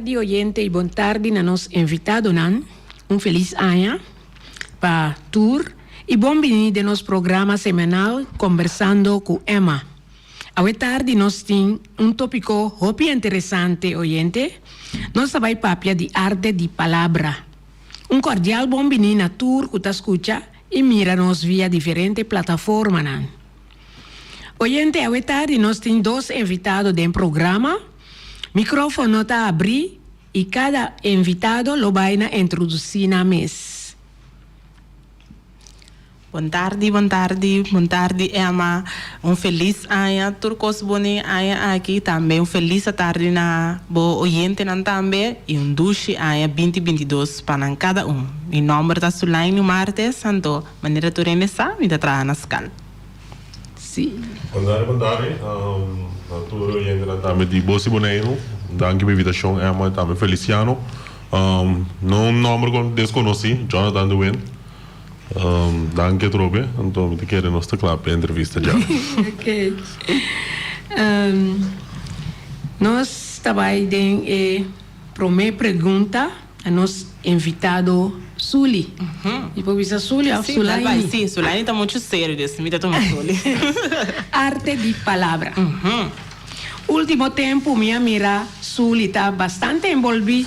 tardi oyente y bon tardi na nos invitadonan. Un feliz aña pa tur y bon bini den nos programa semanal Combersando cu Emma. Awe tardi nos tin un topico hopi interesante oyente. Nos ta bay papia di arte di palabra. Un cordial bon bini na tur cu ta scucha y mira nos via diferente plataformanan. Oyente awe tardi nos tin dos invitado den programa. Microfono ta abri y cada invitado lo bay na introduci nan mes. Bon tardi, bon tardi, bon tardi Emma. Un felis aña, tur cos bon den e aña aki. Tambe un felis atardi na bo oyentenan tambe y un dushi aña binti 22 pa nan cada un. Mi nomber ta Sulaini Martes, anto manera tur hende sa mi ta traha na Skal. Sí. Bon tardi, bon tardi na tur oyentenan tambe di Bos di Boneiru. Danki pa invitacion Emma y tambe Feliciano. No un nomber desconoci, Jonathan de Wind. Danki atrobe, anto mi ta kere nos ta kla pa e entrevista dja. Ok. Nos ta bai den e prome pregunta na nos invitado Suli. Mi por bisa Suli of Sulaini? Si, Sulaini ta muchu serio, dus mi ta tuma Suli. Arte di palabra. Ultimo tempu mi a mira Suli ta bastante enbolbí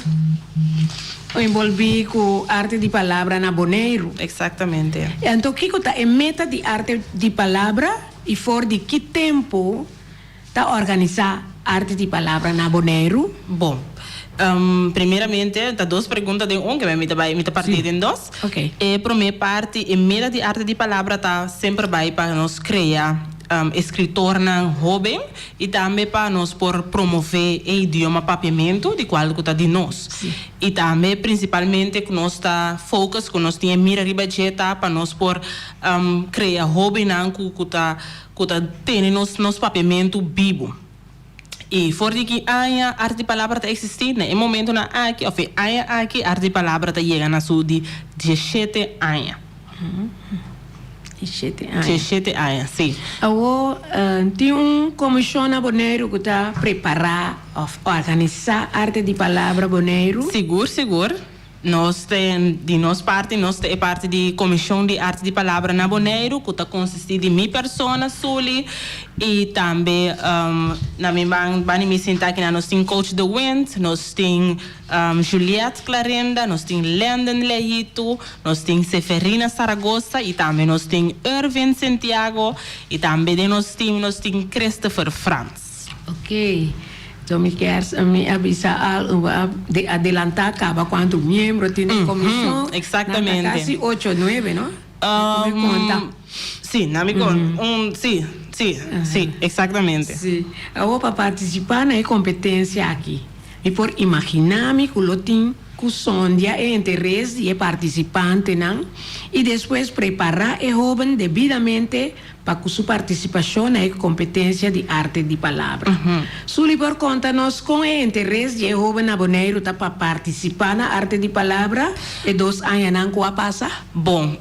enbolbí ku Arte di Palabra na Boneiru. Exactamente. E anto kiko ta e meta di Arte di Palabra i for di ki tempu ta organisá Arte di Palabra na Boneiru? Bon, primeramente ta dos pregunta den un ke mi ta bai mi ta partí den dos. Ok. E promé parti e meta di Arte di Palabra ta semper bai pa nos krea Escritornan hoben y tambe pa nos por promove e idioma Papiamentu di cual cu ta di nos. Y tambe principalmente cu nos ta focus cu nos tin e mira riba dje ta pa nos por crea hobennan cu cu ta cu ta tene nos nos Papiamentu bibo. Y for di ki aña Arte di Palabra ta existi? Na e momentonan aki of e aña aki Arte di Palabra ta yega na su di 17 aña. 17 aña. 17 aña, sí. Awor tin un komishon na Boneiru ku ta prepará òf organisá Arte di Palabra Boneiru? Sigur, sigur. Nos ta di nos parti, nos ta e parti di Komishon di Arte di Palabra na Boneiru ku ta konsistí di mi persona, Sully, i tambe na mi ban banda di mi sintá akinan nos tin Coach De Wind, nos tin Juliette Clarenda, nos tin Landon Lehitu, nos tin Seferina Saragoza i tambe nos tin Irvin Sentiago i tambe den nos team nos tin Christopher Frans. Ok, so mi kier mi a bisa al de adelanta caba cuanto miembro tin den comision. Exactamente. Nan ta casi ocho nuebe no? Mi conta. Si, na mi conta. Un, si, si, si, exactamente. Si, awor pa participa na e competencia aki mi por imagina mi cu lo tin cu sondia e interes di e participantenan y despues prepara e hoben debidamente pa cu su participacion na e competencia di arte di palabra. Sully por conta nos con e interes di e hoben na Boneiru ta pa participa na arte di palabra e dos añanan cu a pasa? Bon,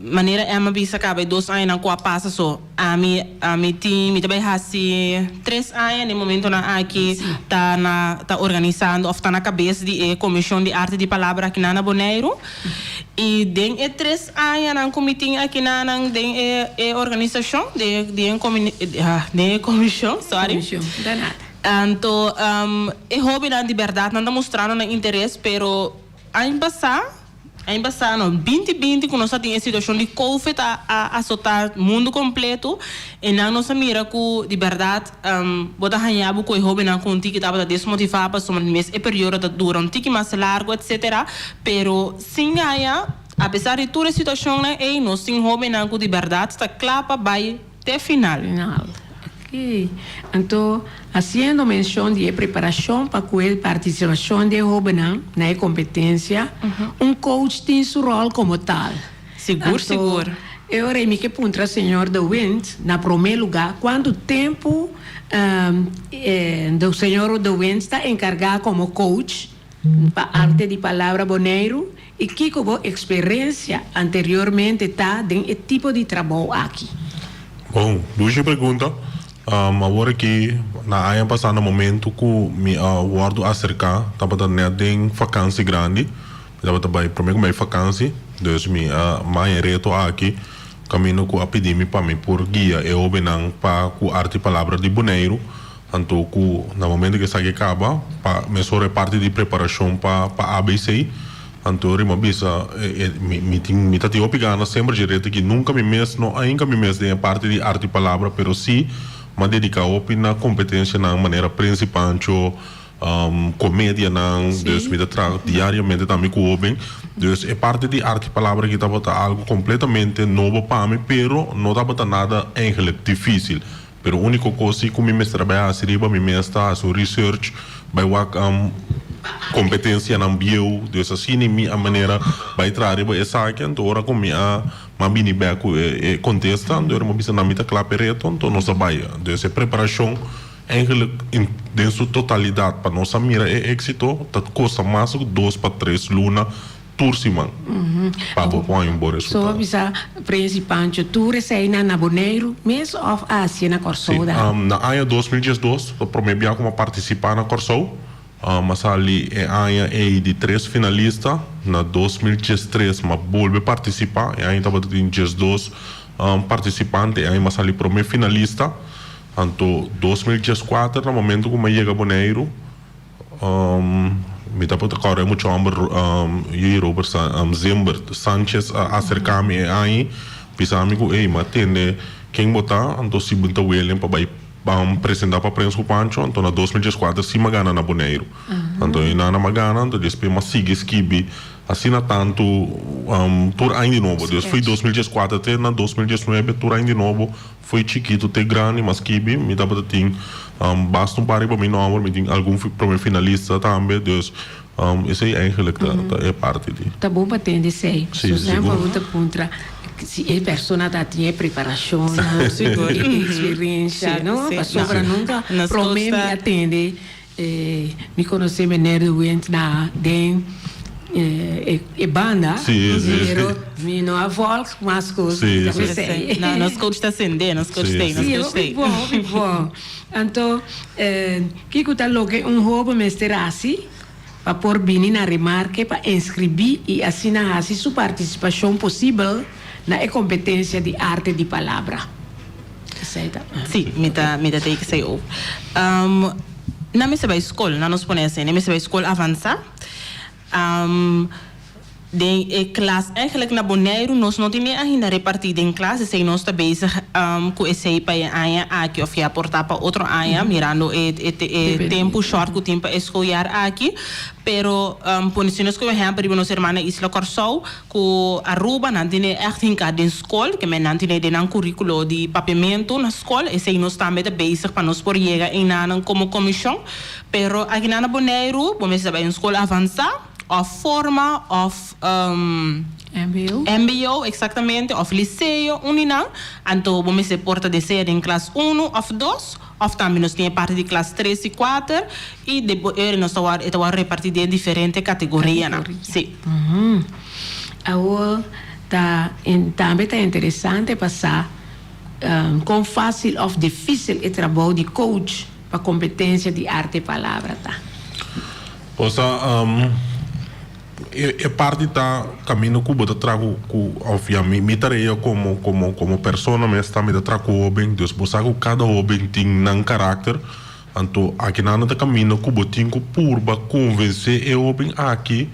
manera Emma bisa caba e dos añanan cu a pasa so, ami ami tin mi ta bay haci tres aña na e momentonan aki ta na ta organisando of ta na cabes di e comision di arte di palabra akinan na Boneiru. Y den e tres añanan cu mi tin akinanan den e e organisacion, den den den e comision, sorry. Comision, de nada. Anto e hobennan di berdad nan ta mustrando nan interes, pero aña pasa, aña pasa no, binti binti cu nos a tin e situacion di covid a a azota mundo completo, e nan nos a mira cu di berdad bo ta haña bo cu e hobennan cu un tiki tabata desmotiva pasobra mes e periodo ta dura un tiki mas largo etcetera. Pero sin gaña, apesar di tur e situacionnan ey, nos tin hobennan cu di berdad ta cla pa bay te final. Final. Ok. Anto, haciendo mencion di e preparacion pa cu e participacion di e hobennan na e competencia, un coach tin su rol como tal. Sigur, sigur. Anto, e ora ey mi ke puntra señor De Wind, na prome lugar, cuanto tempo señor De Wind ta encarga como coach Pa Arte di Palabra Boneiru i kiko bo eksperensia anteriormente ta den e tipo di trabou aki? Bon, dushi pregunta. Awor aki, na aña pasá na momento ku mi a wòrdu aserká, tabata nèt den fakansi grandi, mi tabata bai promé ku mi bai fakansi, dus mi a haña e reto aki kaminda ku a pidi mi pa mi por guia e hóbennan pa ku Arte i Palabra di Boneiru, anto ku na momento ku esaki kaba pa mesora e parti di preparashon pa pa ABC. Anto Rima bisa, Mi, mi tin, mi ta tin hopi gana semper dje reto aki. Nunka mi mes no a hinka mi mes den e parti di arte i palabra, pero sí m'a dediká hopi na kompetensianan manera Prins i Pancho, komedianan. Dus mi ta traha diariamente tambe ku hóben. Dus e parti di arte i palabra aki tabata algu kompletamente nobo pa mi, pero no tabata nada eigenlijk difísil. Pero úniko kos si ku mi mester a bai hasi riba mi mes ta hasi un research, bai wak kompetensianan bieu, dus asina mi a manera bai traha riba esaki, anto ora ku mi a m'a bini bek ku e kontesta, anto ora mi a bisa nan mi ta kla pa e reto, anto nos a bai. Dus e preparashon eigenlijk den su totalidat pa nos a mira e éksito ta kosta mas ku dos pa tres luna Tur siman pa bo por haña un bon resultado. So bisa Prins i Pancho tur eseinan na Boneiru mes òf a hasie na Kòrsou da? Si, na aña 2012 ta promé bia ku mi a partisipá na Kòrsou. Mi a sali e aña ei di tres finalista. Na 2013 mi a bolbe partisipá, e aña tabata tin 12 partisipante, e aña mi a sali promé finalista. Anto 2014 na momento ku mi a yega Boneiru, Mi tabata kòrda e mucha hòmber Yui Robert Zimbert Sanchez a aserká mi e aña bisa mi ku ey mi a tende ken bo ta anto si bo ta willing pa bai presentá pa Prins ku Pancho anto na 2014 si mi a gana na Boneiru anto e nana mi a gana anto despues mi a sigui skibi asina tantu tur aña di nobo dus foi 2014 te na 2019 tur aña di nobo. Foi chikitu te grandi mas kibi mi tabata tin basta un par riba mi nomber, mi tin algun prome finalista tambe, dus esey eigenlijk ta ta e parti di. Ta bon pa tende esey, pasobra semper bo ta puntra si e persona ta tin e preparashonnan, e experiencia, no? Pasobra nunca prome mi a tende. Mi conoce meneer de Windt na den e banda, pero mi no a volg mas cos ta pesey. No, nos coach ta sende, nos coach tey, nos coach tey. Si, hopi bon, hopi bon. Anto, kico ta loke un hoben mester haci pa por bini na remarke pa inscribi y asina haci su participacion posibel na e competencia di arte di palabra? Esei ta. Sí, mi ta mi ta take esei over. Nan mester bai skol, nan nos pone asina, nan mester bai skol avansá. Den e klas, eigenlijk na Boneiru nos no tin e ainda repartí den klas, esei nos ta bezig ku esei pa e aña aki òf ya por ta pa otro aña, mirando e e tempu short ku tin pa e skoljaar aki. Pero pone si nos komo ehèmpel riba nos hermana isla Kòrsou, Ku Aruba nan tene ègt hinká den skol, ke men nan tene den nan kuríkulo di papiamentu na skol. Esei nos tambe ta bezig pa nos por yega einanan komo komishon. Pero akinan na Boneiru bo mester bai un skol avansá òf forma òf Mbo. Mbo, eksaktamente, òf liseo, un di nan. Anto bo mester por ta desea den klas unu òf dos, òf tambe nos tin e parti di klas tres i kuater i de bo ere nos ta wòrdu e ta wòrdu repartí den diferente kategorianan. Sí. Awor ta tambe ta interesante pa sa kon fásil òf difísil e trabou di coach pa kompetensia di arte palabra ta. Osea, e parti ta kaminda ku bo ta traha ku òf ya mi tarea komo komo komo persona mes ta mi ta traha ku hóben, dus bo sa ku kada hóben tin nan karakter. Anto akinan nan ta kaminda ku bo tin ku purba konvensé e hóben aki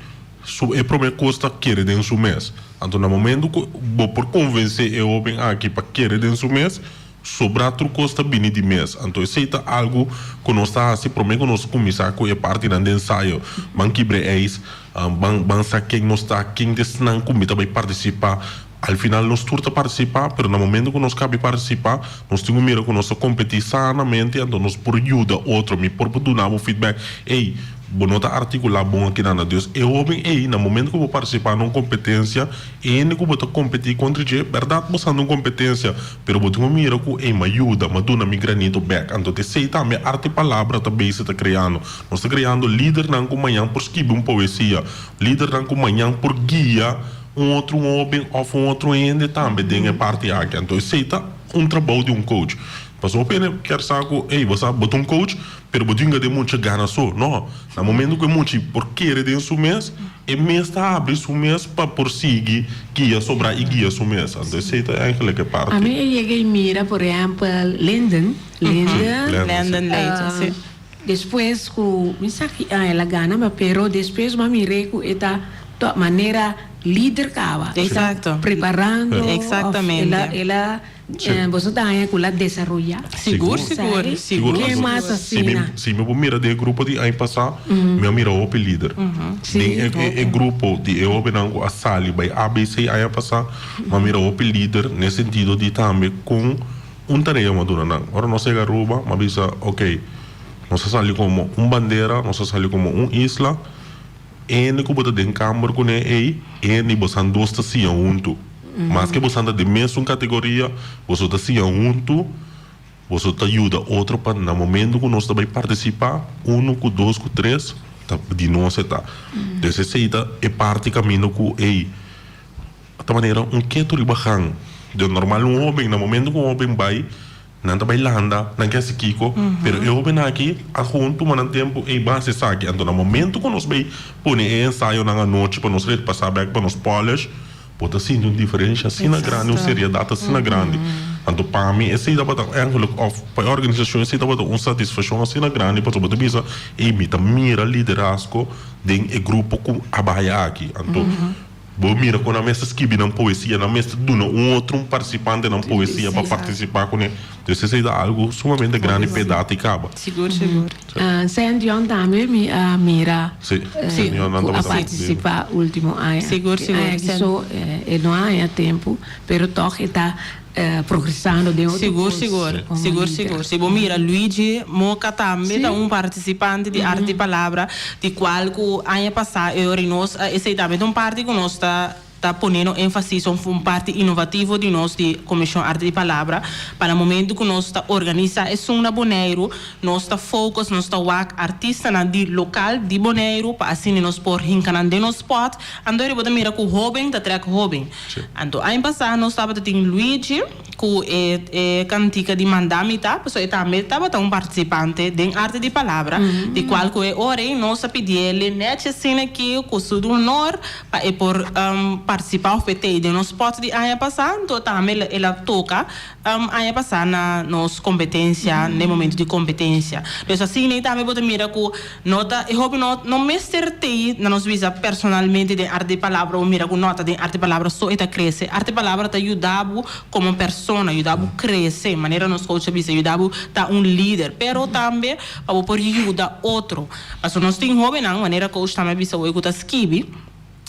su e promé kos ta kere den su mes. Anto na momentu ku bo por konvensé e hóben aki pa kere den su mes, sobrá tur kos ta bini di mes. Anto esei ta algu ku nos ta hasi promé ku nos kuminsá ku e partinan di ensayo. Ban kibra e ijs, ban ban sa ken nos ta, ken ta esnan ku mi ta bai partisipá. Al final nos tur ta partisipá, pero na momento ku nos kabi partisipá, nos tin ku mira ku nos ta kompetí sanamente, anto nos por yuda otro. Mi por por duna bo feedback, ey, bo no ta artikulá bon aki nan. Dus e hóben ey, na momento ku bo partisipá na un kompetensia, e hende ku bo ta kompetí kontra dje, bèrdat bo sa na un kompetensia, pero bo tin ku mira ku, ey, m'a yuda, m'a duna mi granito bèk. Anto t'esei tambe Arte Palabra ta bezig ta kreando. Nos ta kreando lidernan ku mañan por skibi un poesia, lidernan ku mañan por guia. Un otro hoben of un otro hende tambe den e parti aki. Anto esey ta un trabou di un coach. Pasobra hopi hende kier sa ku, ey, bo sa, bo ta un coach, pero bo tin ku den mucha gana so. No, na momento ku e mucha por kere den su mes, e mes ta habri su mes pa por sigui guia sobra i guia su mes. Anto esei ta eigenlijk e parti. Ami a yega i mira, por ehèmpel, Linden, Linden, Linden Leito, si. Despues ku mi sa ki aña el a gana, ma pero despues mi a mir'é ku e ta to manera lider kaba. Exacto. Preparando. Exactamente. El a, el a, boso ta haña ku el a desaroyá. Sigur, sigur, sigur. Ke mas asina? Si mi por mira den e grupo di aña pasá, mi a mira hopi lider. Den e grupo di e hobennan ku a sali bai ABC aña pasá, mi a mira hopi lider den e sentido di tambe kon Un tarea m'a duna nan. Ora nos yega Aruba, m'a bisa, ok, nos a sali komo un bandera, nos a sali komo un isla, hende ku bo ta den kamber kuné ei, hende i bosan dos ta siña huntu. Maske bosan ta den mesun kategoria, boso ta siña huntu, boso ta yuda otro pa na momento ku nos ta bai partisipá, unu ku dos ku tres ta di nos e ta. Entonces esei ta e parti kaminda ku ei. Ta manera un ketu riba gan. De normal un hoben, na momento ku un hoben bai, nan ta bai landa, nan ke hasi kiko, pero e hobennan aki a gewoon tuma nan tempu, ey ban hasi esaki. Anto na momento ku nos bai pone e ensayonan anochi pa nos repasá bèk, pa nos polish, bo ta sinti un diferensha asina grandi, un seriedat asina grandi. Anto pa mi esei tabata eigenlijk, òf pa e organisashon esei tabata un satisfashon asina grandi, pasobra bo ta bisa, ey mi ta mira liderazgo den e grupo ku a bai aki. Anto. Bo mira kon nan mester skibi nan poesia, nan mester duna un otro un partisipante nan poesia pa partisipá kuné. Dus esei ta algu sumamente grandi pa e data i kaba. Sigur, sigur. Saint John tambe mi a mira Si, Saint John nan ku a tabata. partisipá último aña. Sigur, sigur. E aña aki so e no a haña tempu, pero tòg e ta progresando den otro Sigur, kos sigur. komo Sigur, lider. sigur. Si bo mira Luigi Moca tambe ta un partisipante di Arte di Palabra, di cual cu aña pasa e ora nos a esey tambe ta un parti cu nos ta ta poniendo enfasis of un parti inovativo di nos di Comision Arte di Palabra, pa na momento cu nos ta organisa esun na Boneiru, nos ta focus, nos ta wak artistanan di local di Boneiru pa asina nos por hinca nan den nos pot, anto bo ta mira cu hoben ta trek hoben. Anto aña pasá nos tabata tin Luigi ku e e kantika di Manda Mi Ta, pasobra e tambe tabata un partisipante den Arte di Palabra, di kual ku e ora ei nos a pidiele nèchi asina aki ku su honor pa e por partisipá òf e tei den nos pòt di aña pasá. Anto tambe el a toka aña pasá na nos kompetensia, den momento di kompetensia. Dus asina ei tambe bo ta mira ku No ta e hopi no no mester tei na nos bisa personalmente den arte di palabra bo mira ku no ta den arte di palabra so e ta krese. Arte di palabra ta yuda bo komo persona, yuda bo krese, manera nos coach a bisa, yuda bo ta un lider, pero tambe pa bo por yuda otro. Pasobra nos tin hobennan, manera coach tambe a bisa hoy ku ta skibi.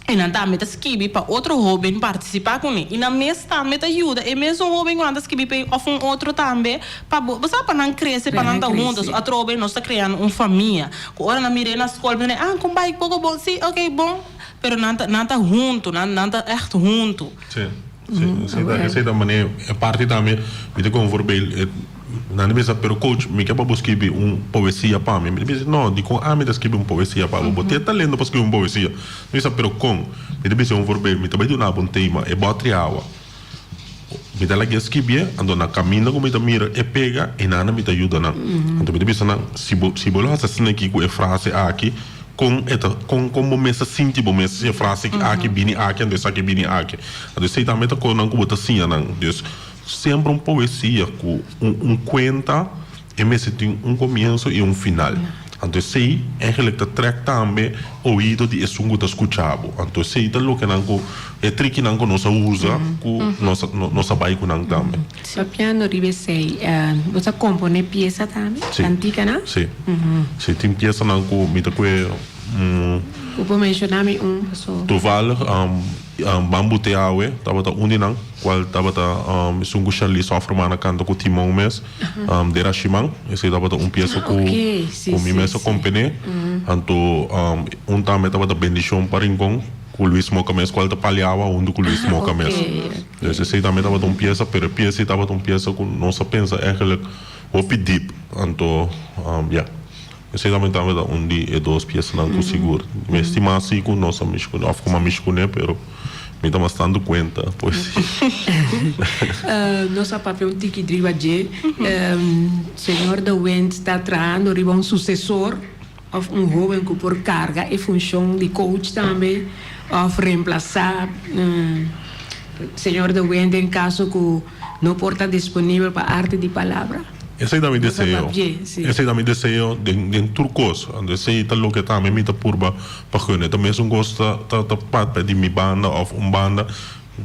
I nan tambe ta skibi pa otro hóben partisipá kuné. I nan mes tambe ta yuda e mesun hóben ku nan ta skibi p'e òf un otro tambe pa bo, bo sa, pa nan krese, pa nan ta huntu. So atrobe nos ta kreando un famia ku ora nan mir'é na skol nan ta, ah, kon bai poko bon? Sí, okey, bon. Pero nan ta, nan ta huntu, nan, nan ta ègt huntu. Sí, sí, esei ta, esei ta manera, e parti tambe mi ta konform'é e. Nan ta bisa, Pero coach, mi ke pa bo skibi un poesia pa mi. Mi ta bisa, No, dikon ami ta skibi un poesia pa bo? Bo tin e talento pa skibi un poesia. Mi bisa, Pero kon? Mi ta bisa un voorbeeld, mi ta bai duna bo un tema, e bòtri awa. Mi ta lag'é skibié, anto na kaminda ku mi ta mira e pega, e nana mi ta yuda nan. Anto mi ta bisa nan, Si bo si bo lo hasi asina aki ku e frase aki, kon e ta kon kon bo mes ta sinti bo mes si e frase aki bini aki, anto esaki bini aki. Anto esei tambe ta konan ku bo ta siña nan. Dus. Semper un poesia ku un kuenta e mester tin un komienso i un final. Anto esei eigenlijk ta trèk tambe oido di esun ku ta skucha bo. Anto esei ta loke nan ku e trikinan ku nos a usa ku nos nos a bai ku nan tambe. Papiando riba esei, bo ta komponé piesa tambe? Si. Kantikanan? Si. Si, tin piesanan ku mi ta kue. Bo por menshoná mi un paso? Toevallig. Bambu te awe tabata un di nan, cual tabata esun cu Charlize Offerman a canta cu Timon mes, Dera Shiman. Esey tabata un pieza cu mi mes a compone. Anto un tambe tabata Bendicion pa Rincon cu Luis Moca mes, cual ta Paliawa hunto cu Luis Moca mes. Dus esey tambe tabata un pieza, pero e pieza ey tabata un pieza cu nos a pensa eigenlijk hopi diep. Anto ya. Esei tambe tabata un di e dos piesanan ku sigur mi estimá si ku nos a mishi kuné òf ku mi a mishi kuné, pero Mi ta mas tantu kuenta, pues. Nos a papia un tiki riba dje. Señor De Windt ta trahando riba un susesor òf un hóben ku por karga e funshon di coach tambe òf remplasá señor De Windt den kaso ku no por ta disponibel pa Arte di Palabra. Esei ta mi deseo. Esei ta mi deseo den tur kos. Anto esei ta loke tambe mi ta purba pa gune. Ta mesun kos ta ta papia di mi banda òf un banda.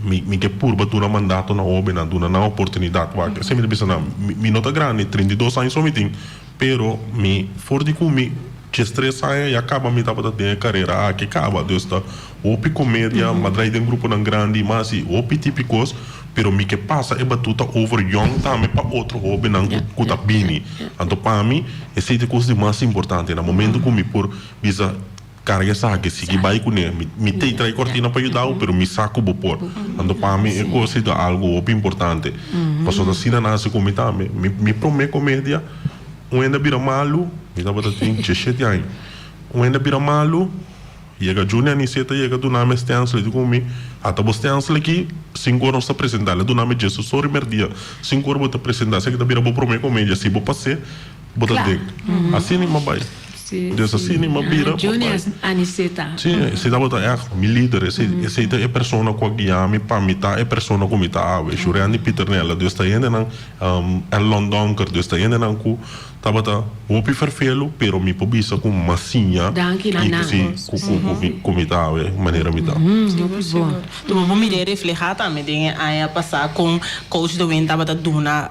Mi mi ke purba duna mandato na hóbennan, duna nan oportunidat. Wak, esei mi ta bisa nan. Mi no ta grandi, 32 aña so mi tin, pero mi for di ku mi 13 aña ya kaba mi tabata den e karera aki kaba. Dus ta hopi komedia, mi a drai den gruponan grandi, mi a hasi hopi tipi kos, pero mi ke pasa e batuta over yòn tambe pa otro hóbennan ku ku ta bini. Anto pa mi esei ta e kos di mas importante. Na momento ku mi por bisa. Karga esaki, sigui bai kuné. Mi t'ei trae kortina pa yuda bo, pero mi sa ku bo por. Anto pa mi e kos ei ta algu hopi importante. Pasobra asina nan hasi ku mi tambe. Mi mi promé komedia, un hende a bira malu, mi tabata tin diesshete aña. Un hende a bira malu, yega Juni Aniceta yega duna mi e stènsel, e di ku mi, Ata bo stènsel aki, sinku ora nos ta presentá. El a duna mi djesu sori mèrdia, sinku ora bo ta presentá, esaki ta bira bo promé komedia. Si bo pas'é, bo ta den. Asina mi a bai. Dios asina mi a bira papá. Juni Aniceta. Sí, esei tabata ègt mi lider. Esei, esei ta e persona ku a guia mi pa mi ta e persona ku mi ta awe. Shurendi Pieternella. Dios ta hendenan, Erlon Donker. Dios ta hendenan ku tabata hopi ferfelu, pero mi por bisa ku mi a siña Danki na nan. Sí, ku, ku, ku mi, ku mi ta awe manera mi ta. Hopi bon. Bo por mira e reflehá tambe den e aña pasá kon Coach De Windt tabata duna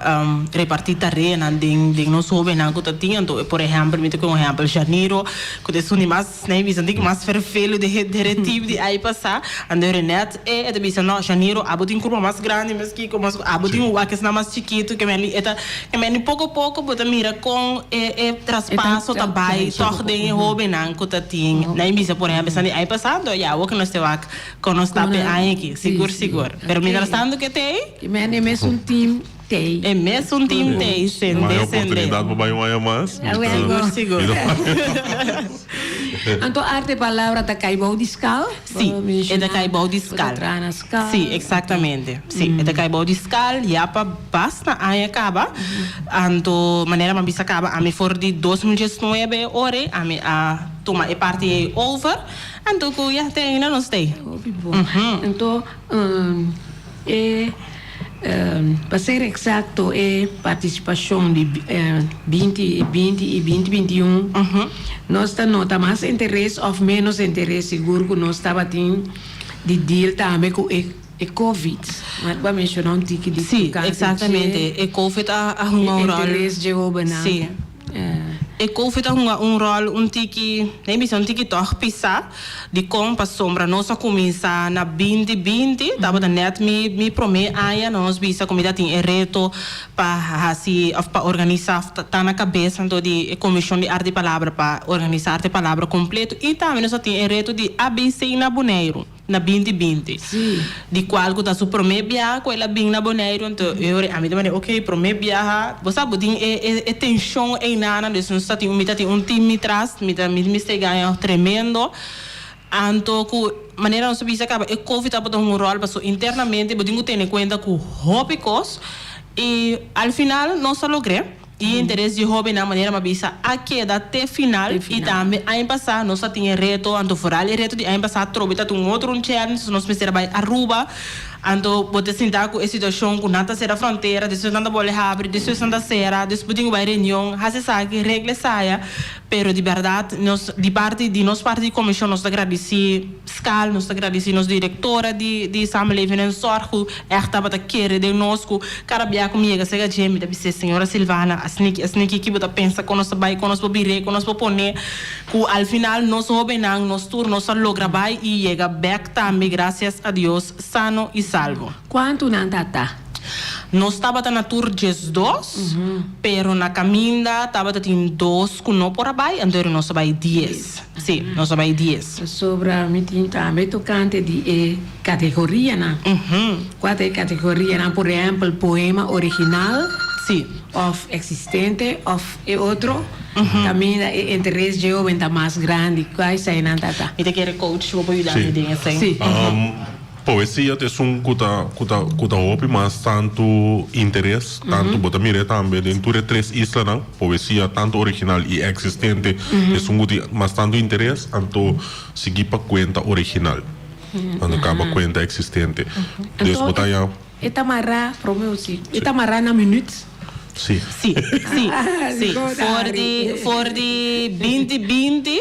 repartí tareanan den den nos hóbennan ku ta tin. Anto por ehèmpel mi ta kohe un ehèmpel Janiro ku ta esun di mas nan e bisa tin mas ferfelu den e den e team di aña pasá. Anto Renet e ta bisa no Janiro abo tin kurpa mas grandi mes kiko mas abo tin wak esnan mas chikitu ke men e ta ke men poko poko bo ta mira kon e e traspaso ta bai tòg den e hóbennan ku ta tin. Nan e bisa por ehèmpel esnan di aña pasá anto ya awor ku nos ta wak Kon nos ta p'e aña aki, sigur sigur. Pero mientras tanto ke t'ei? Ki men e mesun team t'ei. E mesun team t'ei, sende, Mai sende. oportunidad pa bai un aña mas. Sigur, sigur. Anto Arte Palabra ta kai bou di skal? Si, e ta kai bou di skal. Bo ta traha na skal. Si, exactamente. Si, e ta kai bou di skal ya pa basta aña kaba. Anto manera mi a bisa kaba, ami for di 2019 ora ei ami a tuma e parti ei over. Anto ku ya te ainda nos tei. Hopi bon. Anto e pa ser eksakto e partisipashon di 20 20 i 20 21 nos ta nota mas interes òf ménos interes sigur ku nos tabatin di deal tambe ku e e covid. Bo a menshoná un tiki di Sí, eksaktamente. E covid a hunga un ròl. E interes dje hóbennan. Sí. E covid a hunga un ròl un tiki, den bisa un tiki tòg pisá, dikon? Pasobra nos a kuminsá na 2020, tabata nèt mi mi promé aña, nos bisa ku mi ta tin e reto pa hasi òf pa organisá òf ta na kabes anto di e Komishon di Arte i Palabra pa organisá Arte i Palabra kompleto i tambe nos a tin e reto di ABC na Boneiru. Na 2020. Di cual cu ta su prome biaha cu el a bin na Boneiru, anto e ora ami ta manda ok prome biaha, bo sa bo tin e e e tension eynana, dus nos ta tin mi ta tin un team mi tras, mi ta mi mester gaña tremendo, anto cu manera nos a bisa caba e covid tabata hunga un rol paso internamente bo tin cu tene cuenta cu hopi cos y al final nos a logr'e. E interes di hóbennan, manera mi a bisa, a keda te final i tambe aña pasá nos a tin e reto, anto foral e reto di aña pasá atrobe ta tin un otro un challenge, so nos mester a bai Aruba, anto bo ta sinta ku e situashon ku nan ta sera frontera, despues nan ta bolbe habri, despues nan ta sera, despues bo tin ku bai reunion, hasi esaki, regla esaya, pero di bèrdat nos di parti di nos parti di komishon nos ta gradisí. Skal, nos ta gradisí nos direktora di di Samenleving en Zorg ku ègt tabata kere den nos ku kada bia ku mi yega serka dje mi ta bis'é señora Silvana asniki asniki ki bo ta pensa kon nos ta bai kon nos por bir'é kon nos por pon'é ku al final nos hóbennan nos tur nos a logra bai i yega bèk tambe grasias a Dios sano i salvo. Kuantu nan ta ta? Nos tabata na tur 12, pero na kaminda tabata tin dos ku no por a bai, anto nos a bai dies. Sí, nos a bai dies. Pasobra mi tin tambe tokante di e kategorianan. Kua ta e kategorianan? Por ehèmpel, poema original. Sí. Òf eksistente òf e otro kaminda e interes dje hoben ta mas grandi. Kua eseinan ta ta? Mi ta kere coach bo por yuda mi den esei. Sí. Poesia ta esun ku ta ku ta ku ta hopi mas tantu interes, tantu bo ta mira e tambe den tur e tres islanan, poesia tantu original i eksistente esun ku tin mas tantu interes, anto sigui pa kuenta original, anto kaba kuenta eksistente. Dus bo ta haña. E ta mará, prome o si, e ta mará na minüt? Si. Si, si, si. For di for di binti binti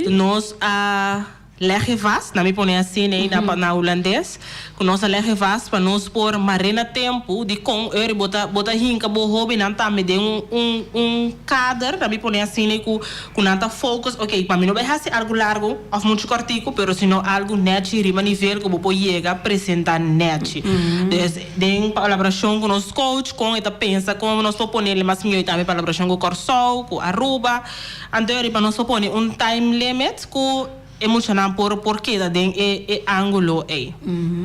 nos a. Leg e vast, na mi pone asina ei na na hulandes, ku nos a leg e vast pa nos por mar'é na tempu di kon eur bo ta bo ta hinka bo hobennan tambe den un un un kader, na mi pone asina ei ku ku nan ta focus, ok, pa mi no bai hasi algu largu òf muchu kòrtiku, pero sino algu nèchi riba nivel ku bo por yega presentá nèchi. Dus den palabrashon ku nos coach kon e ta pensa kon nos por ponele mas mihó i tambe palabrashon ku Kòrsou, ku Aruba. Anto riba nos por pone un time limit ku e muchanan por por keda den e e angulo ei.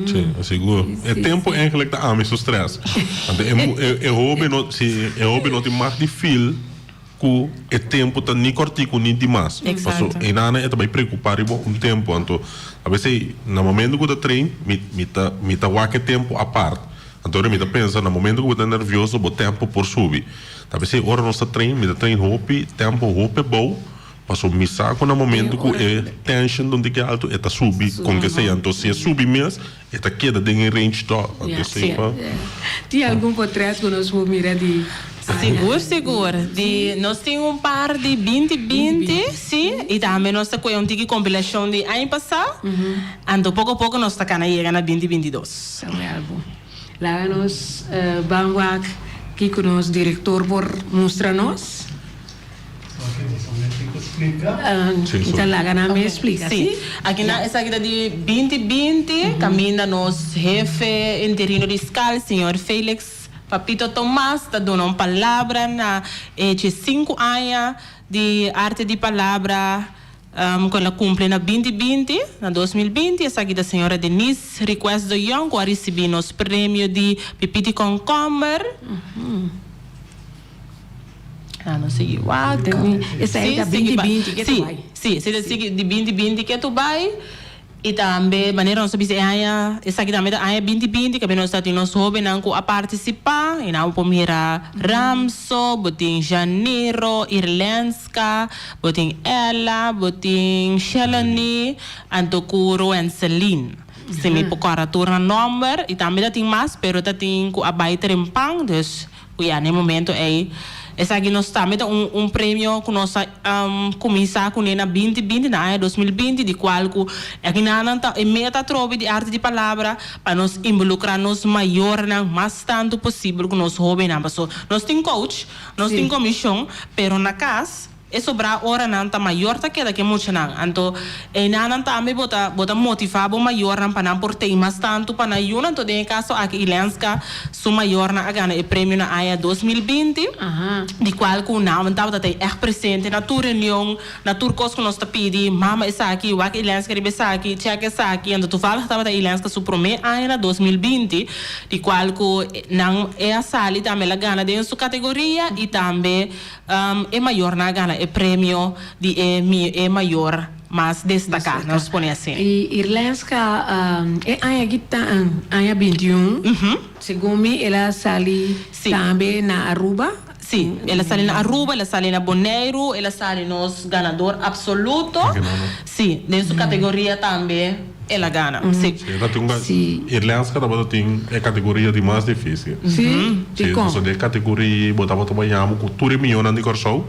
Sí, sigur. E tempo eigenlijk ta ami su stress. Anto e e e hoben no si e hoben no tin mag di feel ku e tempo ta ni kortiku ni dimas. Paso einan e ta bai preocupa riba un tempo. Anto a bes na momento ku ta train mi mi ta mi ta wak e tempo apart. Anto mi ta pensa na momento ku bo ta nervioso bo tempo por subi. Ta p'esei ora nos ta train, mi ta train hopi tempo hopi abou, paso mi sa ku na momento ku e tension ta un tiki alto e ta subi kon ke sea. Anto si e subi mes e ta keda den e range tòg. Anto esei pa. Tin algun potret ku nos por mira di Sigur sigur. Di nos tin un par di binti binti, si, i tambe nos ta kohe un tiki kompilashon di aña pasá. Anto poko poko nos ta kana yega na binti bintidos. Laga nos ban wak kiko nos direktor por mustra nos. Mi ta laga nan mes splika, si? Si. Aki nan esaki ta di binti binti, kaminda nos hefe interino di skal, señor Felix Papito Tomas, ta duna un palabra na e diesinku aña di Arte di Palabra. Ku el a kumpli na binti binti, na 2020, esaki ta señora Denise Request de Jong ku a risibí nos premio di Pipiti Kònkòmber. Ah, nos sigui wak. Esei ta binti binti ke ta bai. Si, si, si, di binti binti ke ta bai. I tambe manera nos a bisa e aña, esaki tambe ta aña binti binti kaminda nos ta tin nos hobennan ku a partisipá i nan bo por mira Ramso, bo tin Janiro, Irlenska, bo tin Ella, bo tin Shelanie, anto ku Roenselin. Si mi por kòrda tur nan nòmber i tambe ta tin mas pero ta tin ku a bai trempan dus Ku ya na e momento ei esaki nos tambe ta un un premio ku nos a kuminsá kuné na binti binti, na aña 2020, di kual ku akinanan ta e meta atrobe di Arte di Palabra pa nos involukrá nos mayornan mas tantu posibel ku nos hóbennan. Paso nos tin coach, nos tin komishon, pero na kas E sobrá oranan ta mayor ta keda ku e muchanan. Anto einanan tambe bo ta bo ta motivá bo mayornan pa nan por tei mas tantu pa nan yunan. Anto den e kaso aki Ilenska su mayornan a gana e premio na aña 2020, di kual ku nan tabata tei ègt presente na tur reunion, na tur kos ku nos ta pidi, mama esaki, wak Ilenska riba esaki, chèk esaki. Anto toevallig tabata Ilenska su promé aña na 2020, di kual ku nan e a sali tambe el a gana den su kategoria i tambe E mayornan a gana e premio di e e mayor mas destaká, nos pone asina. I Irlenska e aña aki ta aña 21, segun mi el a sali tambe na Aruba. Sí, el a sali na Aruba, el a sali na Boneiru, el a sali nos ganador absoluto. Sí, den su kategoria tambe. El a gana, sí. Sí, ta tin un Irlenska tabata tin e kategoria di mas difísil. Sí? Sí, Dikon? pasobra den e kategoria ei bo tabata bañabo ku tur e miónan di Kòrsou,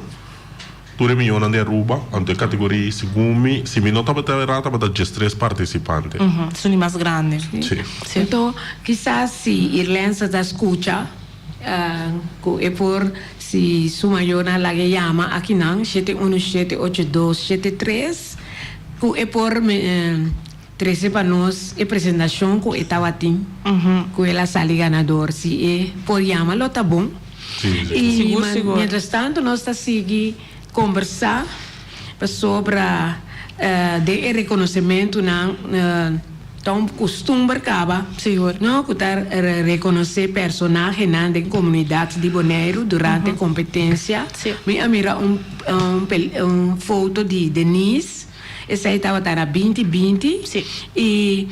tur e miónan di Aruba, anto e kategoria ei segun mi, si mi no tabata erá, tabata diestres partisipante. Esun di mas grandi. Sí. Anto, kisas si Irlensa ta skucha ku e por, si su mayornan laga e yama akinan, shete unu shete ocho dos shete tres. Ku e por trese pa nos e presentashon ku e tabatin, ku el a sali ganador. Si e por yama lo ta bon. I mientras tanto nos ta sigui kombersá pasobra den e rekonosementunan ta un kustumber kaba no ku ta rekonosé personahenan den komunidat di Boneiru durante kompetensia. Mi a mira un un foto di Denise. Esei tabata na 2020. Si. I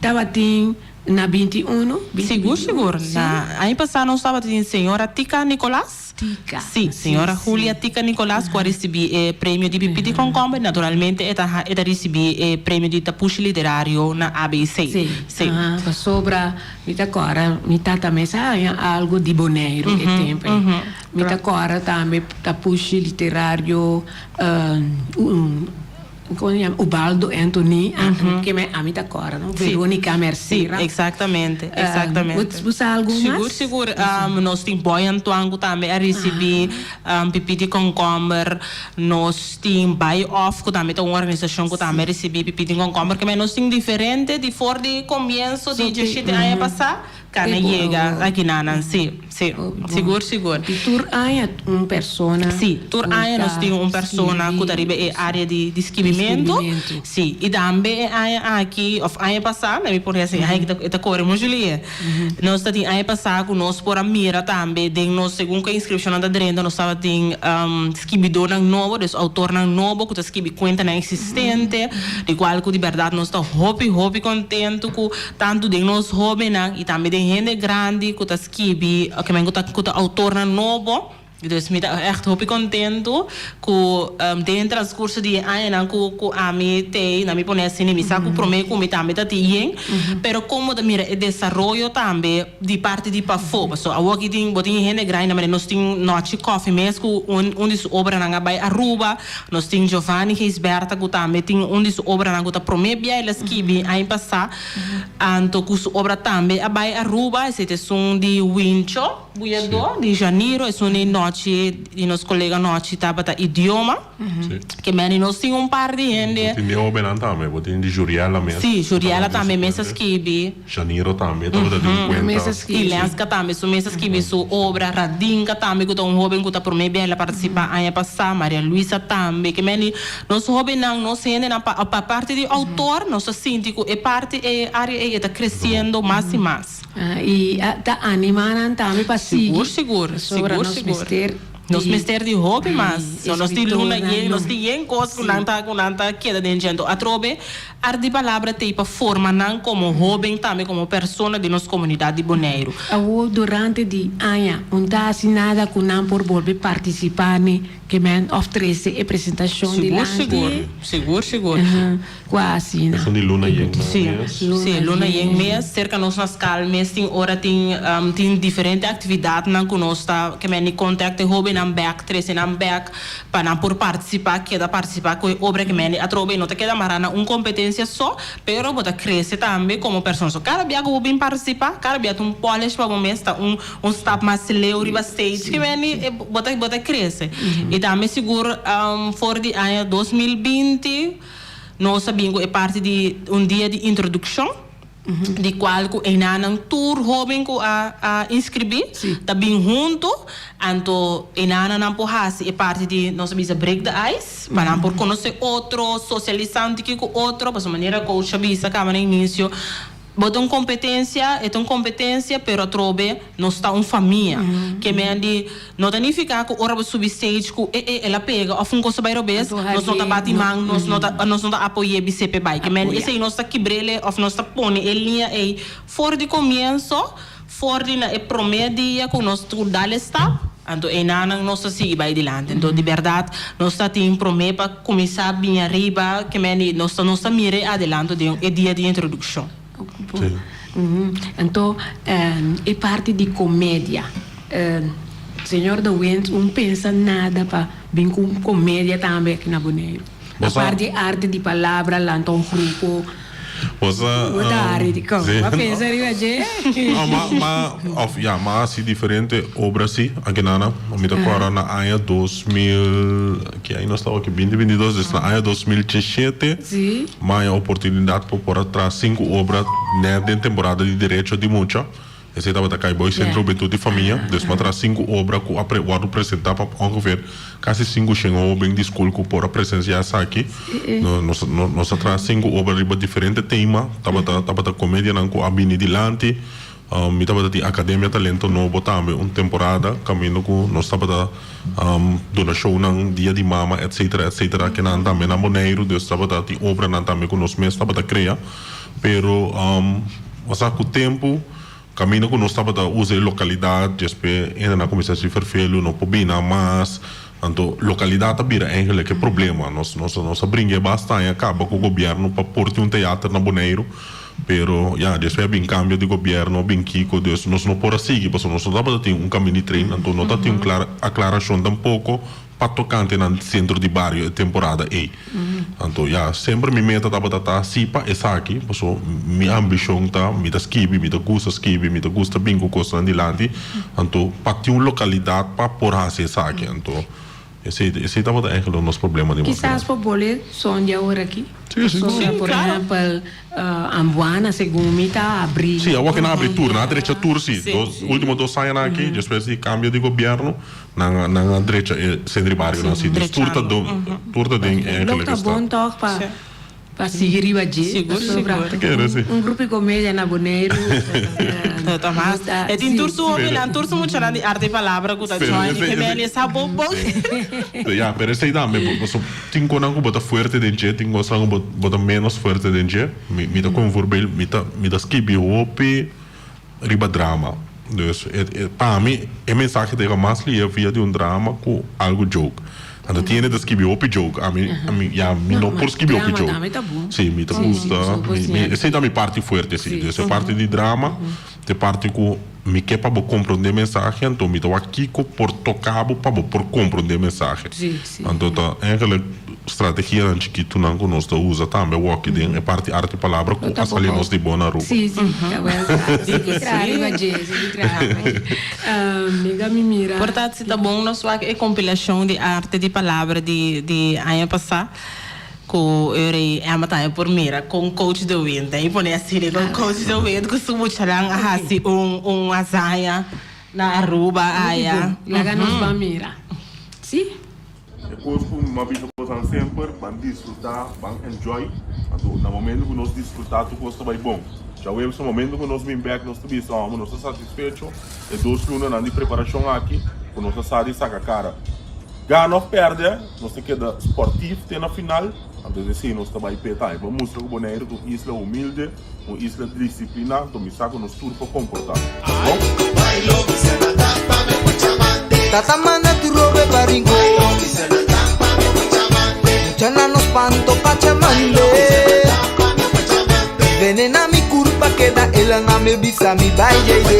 tabatin na 21. Sigur, sigur. Na aña pasá nos tabatin señora Tica Nicolaas. Tica. Si, señora Julia Tica Nicolaas ku a risibí e premio di Pipí di Kònkòmber. Naturalmente e ta e ta risibí e premio di Tapushi Literario na ABC. Si. Si. Pasobra mi ta kòrda mi tata mes a haña algu di Boneiru e tempu ei. Mi ta kòrda tambe Tapushi Literario Como se llama? Ubaldo Anthony, ke me ami ta kòrda, no? Veronica Mercera. Sí, exactamente, exactamente. Bo sa algun mas? Sigur, sigur. Nos tin Boy Antoine ku tambe a risibí Pipí di Kònkòmber. Nos tin Bai Òf ku tambe ta un organisashon ku tambe a risibí Pipí di Kònkòmber. Ke men nos tin diferente di for di komienso di diesshete aña pasá. Kana yega aki nanan, sí, sí, sigur, sigur. Di tur aña un persona. Sí, tur aña nos tin un persona ku ta riba e área di di skibimentu. Sí, i tambe e aña aki, òf aña pasá, mi por hasi e aña aki e ta kore muchu lihe. Nos ta tin aña pasá ku nos por a mira tambe den nos, segun ku e inskripshonnan ta drenta, nos tabatin skibidónan nobo, dus outornan nobo ku ta skibi kuentanan eksistente, di kual ku di bèrdat nos ta hopi, hopi kontentu ku Tantu den nos hóbennan i tambe den hende grandi ku ta skibi, ku ta ku ta outornan nobo. Dus mi ta ègt hopi kontentu ku den transkurso di e añanan ku ku ami t'ei, na mi pone asina, mi sa ku promé ku mi tambe ta tin yen, pero kon bo ta mira e desaroyo tambe di parti di pafó. Pasobra awor aki tin bo tin hende grandi na manera nos tin Nochi Kòfi mes ku un un di su obranan a bai Aruba, Nos tin Giovanni Gijsbertha ku tambe tin un di su obranan ku ta promé bia el a skibi aña pasá. Anto ku su obra tambe a bai Aruba, esei ta esun di Wincho Buyadó, di Janiro, esun di Nochi, di nos kolega Nochi tabata idioma. Ke meni nos tin un par di hende. Bo tin di hóbennan tambe, bo tin di Juriela mes. Sí, Juriela tambe mes a skibi. Janiro tambe tabata tin un cuenta. Y Lenska tambe su mes a skibi su obra, Radinka tambe cu ta un hoben cu ta prome bia el a participa aña pasa, Maria Luisa tambe. Ke meni nos hobennan, nos hendenan pa pa parti di autor nos ta sinti cu e parti e area ey e ta creciendo mas y mas. Y ta anima nan tambe pa sigui. Sigur, sigur, Pasobra sigur, nos sigur. mester Nos di mester di hopi mas. So nos tin luna escritornan yen, nos no. tin yen cos cu nan ta cu nan ta keda den djento. Atrobe Arte di palabra t'ei pa forma nan komo hóben tambe komo persona den nos komunidat di Boneiru. Awor durante di aña un ta hasi nada ku nan por bolbe partisipá ni ke men òf trese e presentashon Sigur, dilanti. sigur, sigur, sigur. Ku a asina. Esun di luna yen nan Sí, mes. sí, luna yen mes. Serka nos na skal mes tin ora tin tin diferente aktividatnan ku nos ta ke men di kontak e hóbennan bèk, trese nan bèk. Pa nan por partisipá, keda partisipá ku e obra ku mende atrobe. No ta keda mará na un kompetensia so, pero bo ta krese tambe komo persona. So kada bia ku bo bin partisipá, kada bia ta un polish pa bo mes, ta un un stap mas leu riba stage ku mende bo ta bo ta krese. I tambe sigur for di aña 2020 nos a bin ku e parti di un dia di introdukshon. Di cual cu enanan tur hoben cu a a inscribi ta bin hunto, anto enanan nan por haci e parti di nos a bisa break the ice, pa nan por conoce otro, socialisa un tiki cu otro, pasobra manera coach a bisa caba na inicio, bo ta un competencia, e ta un competencia, pero atrobe nos ta un famia, ke men di. No ta nifiká ku ora bo subi stage ku e e el a pega òf un kos a bai robes, nos no ta bati man, nos no ta nos no ta apoy'é bis'é p'e bai. Ke men esei nos ta kibr'é òf nos ta pone e liña ei for di komienso, for di na e promé dia ku nos tur dal e stap, anto einanan nos ta sigui bai dilanti. Anto di bèrdat nos ta tin promé pa kuminsá bini ariba, ke men di nos ta nos ta mira e adelanto den e dia di introdukshon. Anto e parti di komedia. Señor de Windt un pensa nada pa bin cu un comedia tambe aki na Boneiru. Apart di arte di palabra lanta un grupo. Bo sa. Bo ta hari di con. Bo a pensa riba dje? No, ma, ma, of ya, ma haci diferente obra si, aki nana. Mi ta corda na aña 2000, ki aña nos tawa aki? Binti binti dos, dus na aña 2017. Si. Mi a haña oportunidad pa por a traha sinku obra net den temporada di derecho di mucha. Esei tabata Caiboy Centro Hubentud y Famia. Dus m'a traha sinku obra ku a wòrdu presentá pa ongeveer kasi 500 hóben di skol ku por a presensiá esaki. Nos nos a traha sinku obra riba diferente tema. Tabata tabata komedianan ku a bini dilanti. Mi tabata tin Academia Talento Nobo tambe un temporada caminda cu nos tabata duna shownan dia di mama etcetera etcetera kinan tambe na Boneiru dus tabata tin obranan tambe cu nos mes tabata crea pero osea cu tempo caminda cu nos tabata usa e localidad despues hendenan a cuminsa haci fervelo no por bina mas anto localidad a bira eigenlijk e problema nos nos a bringa e basta aña caba cu gobierno pa por tin un teater na Boneiru. Pero ya, despues a bin cambio di gobierno, a bin kico, dus nos no por a sigui pasobra nos no tabata tin un camin di tren, anto no tatin un aclaracion tampoco pa tocante nan centro di bario e temporada ey. Anto ya, semper mi meta tabata ta si pa esaki, pasobra mi ambicion ta, mi ta skibi, mi ta gusta skibi, mi ta gusta bin cu cosnan dilanti, anto pa tin un localidad pa por haci esaki, anto. Esei, esei tabata eigenlijk nos problema di mas grandi. Kisas por bole son di awor aki. Sí, sí. Pasobra, por ehempel, Ambuana segun mi ta abri. Sí, awor ke nan abri tur, nan a drecha tur sí. Dos, ultimo dos añanan aki, despues di cambio di gobierno, nan a, nan a drecha e centro di barionan sí. Dus tur ta do, tur ta den Lo eigenlijk ta esta. bon tòg pa. Pa sigui riba dje, Sigur, pasobra sigur. Ta kere, si. un grupo di comedia na Boneiru No ta mas. nos ta, E tin si. tur su hobennan, tur su muchanan di arte y palabra cu ta Pero join. esei, Ke esei. meni esa bon bon. Ya, pero esei tambe, bo, paso tin konan ku bo ta fuerte den dje, tin kosnan ku bo, bo ta menos fuerte den dje. Mi, mi ta kon voorbeeld, mi ta, mi ta skibi hopi riba drama. Dus e, e, pa mi e mensahe ta yega mas lihe via di un drama ku algu joke. Anto tin hende ta skibi hopi joke, ami, ami, ya, mi no por skibi hopi joke. Si, mi ta gusta, mi, mi, esei ta mi parti fuerte si. Dus e parti di drama ta e parti ku mi ke pa bo komprondé mensahe, anto mi ta wak kiko por toka bo pa bo por komprondé mensahe. Anto ta eigenlijk strategianan chikitunan ku nos ta usa tambe awoki den e parti arte palabra ku a sali nos di bon Aruba. Si, si, awel ta. Sigui traha riba dje, sigui traha riba dje. Amiga mi mira. Por ta si ta bon nos wak e kompilashon di arte di palabra di di aña pasá ku Uri Emma tambe por mira kon Coach de Wind, i pone asina kon Coach de Wind ku su muchanan a hasi un un hazaña na Aruba aya. Laga nos ban mira. Si. E kos ku mi a bisa bosan semper, ban disfrutá, ban enjoy. Anto na momento ku nos disfrutá tur kos ta bai bon. Djaweps na momento ku nos bin bèk nos ta bisa amo nos ta satisfecho e dos lunanan di preparashon aki ku nos a sa di saka kara. Gana òf pèrdè nos ta keda sportief te na final, anto esei nos ta bai p'e tambe pa mustra ku Boneiru ta un isla humilde, un isla disipliná, anto mi sa ku nos tur por komportá. Bon? Tata manda tu robe pa Rincon. Muchana nos panto pa chamande. Venena mi curpa queda el na me bisa mi bai JD.